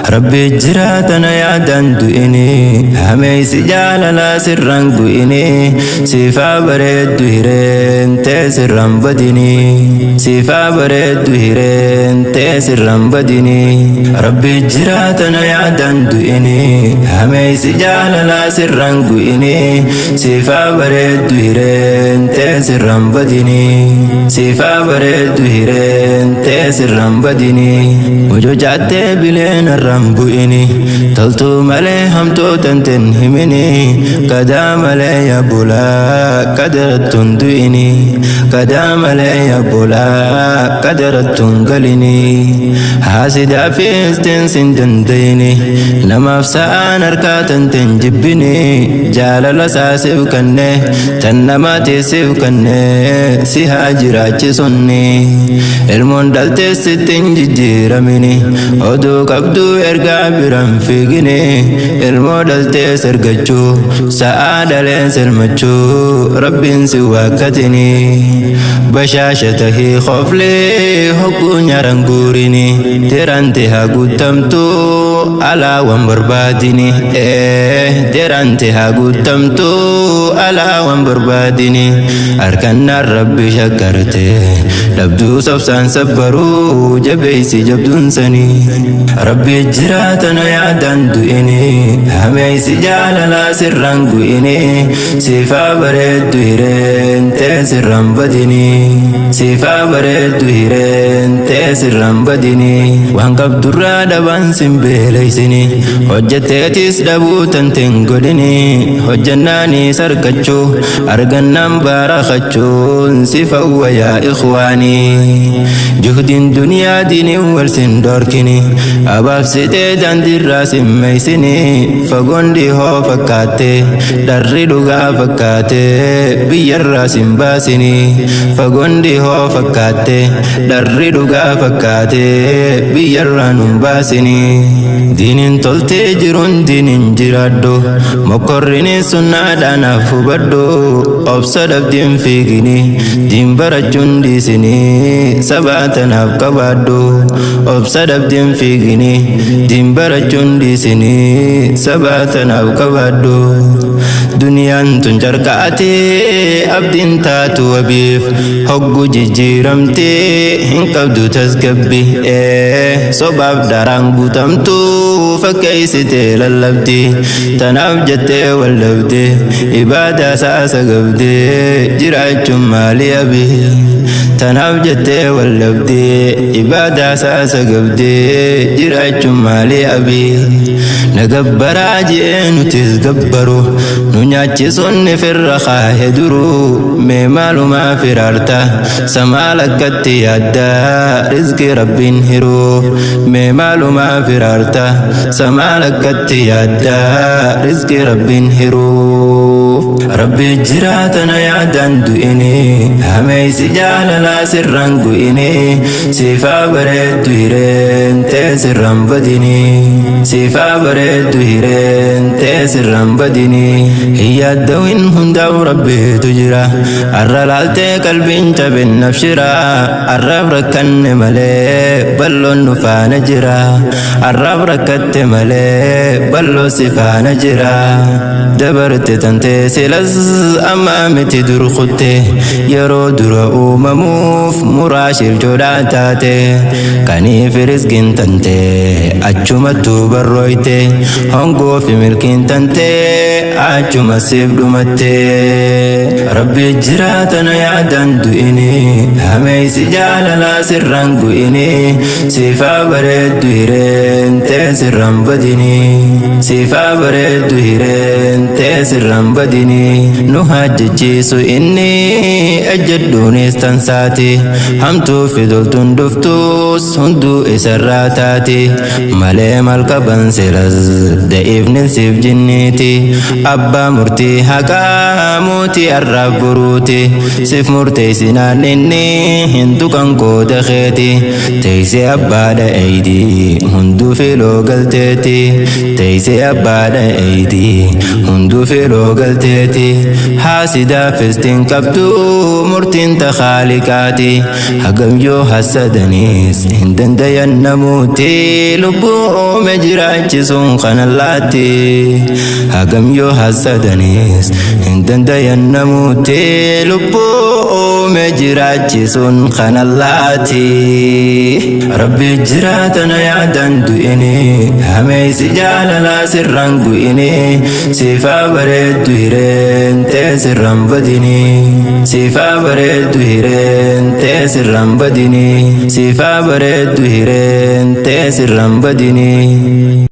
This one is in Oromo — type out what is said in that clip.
Rabbi jiraatana yaadaan du'ini, hameessi jaalalaa sirraan gu'ini, siifaa bareeddu hireen tee sirraan badini, siifaa bareeddu hireen tee sirraan badini. Rabbi jiraatana yaadaan du'ini, hameessi jaalalaa sirraan gu'ini, siifaa bareeddu hireen tee sirraan badini, siifaa bareeddu hireen tee sirraan badini. Hojjaattee bileen irraan bu'ini, toltuu malee hamtuu tanteen himini, kadaa malee yaabulaa kadarattuun du'ini, kadaa malee yaabulaa kadarattuun galini. Haasidaa fi istiin sin dandayini, namaaf sa'aan harkaa tanteen jibbini, jaalala saasiif kanne tan namaatiisiif kanne si haa jiraachisunni. Ilmoon dhaltee sitti hin jijjiiramini, oduu qabduu ergaa biraan fiigini, ilmoo dhaltee sirgachuu sa'aa dhaleen silmachuu rabbiin si waakkatini. Bashaasha tahii khoflee hogguu nyaaran guurini, derante haa guutamtuu alaa waan barbaadini, derante haa guutamtuu alaa waan barbaadini. Harkannaan rabbi shakkarte dhabduu sobsaan sabbaruu jabeessi jabduun sanii. Rabbi jiraatana yaadaan du'ini, hameessi jaalalaa sirraan gu'ini, siifaa bareeddu hireen tee sirraan badini, siifaa bareeddu hireen tee sirraan badini. Waan qabdurraa dhabaan sin beeleysini, hojjetteetis dhabuu tanteen godhini, hojjannaanis argachuu argannaan baarakachuun si fawwa yaa ikhwaanii. Juhdiin duniyaa diiniin wal sin dhorkini, abaabsitee daandiirraa sin meeysini, fagoon dhihoo fakkaatte dharri dhugaa fakkaate biyyarraa sin baasini, fagoon dhihoo fakkaatte dharri dhugaa fakkaate biyyarraa nun baasini. Diiniin toltee jiruun diiniin jiraadhu, mokkorrini sunnaadhaan hubadhu, obsa dhabdiin fiigini, diin barachuun dhiisini, sabaa tanaaf qabaadhu, obsa dhabdiin fiigini, diin barachuun dhiisini, sabaa tanaaf qabaadhu. Duniyaan tun carqaatee abdiin taatu wabiif, hoggu jijjiiramtee hin qabdu tasgabbi, sobaaf daraan guutamtu fakkeessitee lallabdi, tanaaf jettee wallabde ibaadaa saasa gabdee jiraachuun maali abi, tanaaf jettee wallabde ibaadaa saasa gabdee jiraachuun maali abi. Na gabbaraa jee nutis gabbaru, nu nyaachisuun firra kaahe duruu, mee maalumaa firaarta samaa lakkatti yaadda rizqii rabbiin hiruu, mee maalumaa firaarta samaa lakkatti yaadda rizqii rabbiin hiruu. Rabbi jiraatana yaadaan du'ini, hameessi jaalalaa sirraan gu'ini, siifaa bareeddu hireen tee sirraan badini, siifaa bareeddu hireen tee sirraan badini. Hin yaaddawin hundaa'u rabbiitu jira, arra laaltee qalbiin cabin nafshira, arraaf rakkanne malee bal'oon nu faana jira, arraaf rakkatte malee bal'oo si faana jira. Dabarte tantee silas amma miti dur kutte, yeroo dura uumamuuf muraa shilchoodhaa taate, kaniif rizqiin tante achumattuu barrooyte, hongoo fi milkiin tante achuma siif dhumatte. Rabbi jiraatana yaadaan du'ini, hameessi jaalalaa sirraan gu'ini, siifaa bareeddu hireen tee sirraan badini, siifaa bareeddu hireen tee sirraan badini. Nu hajjachiisu inni ejjedhuunis tansaati, hamtuu fi toltuun dhuftus hunduu isarraa taati, malee mal qaban silas da'iifnin siif jinniiti, abbaa murtii haqaa mootii arraaf boruuti, siif murteessinaan inni hin tuqan qooda keeti, teessee abbaadha eeyidii hunduu filoo galteeti, teessee abbaadha eeyidii hunduu filoo galteeti. beeyti. Haasidaafis hin qabdu murtiin ta Khaaliqaati. Hagam yoo hasadaniis hin dandayan namuuti, lubbuu uume jiraachisuun kan Allaati. Hagam yoo hasadaniis hin dandayan namuuti, lubbuu uume jiraachisuun kan Allaati. Rabbi jiraatana yaadan du'ini, hameessi jaalalaa sirraan gu'ini, siifaa bareeddu hireen tee sirraan badini, siifaa bareeddu hireen tee sirraan badini, siifaa bareeddu hireen tee sirraan badini.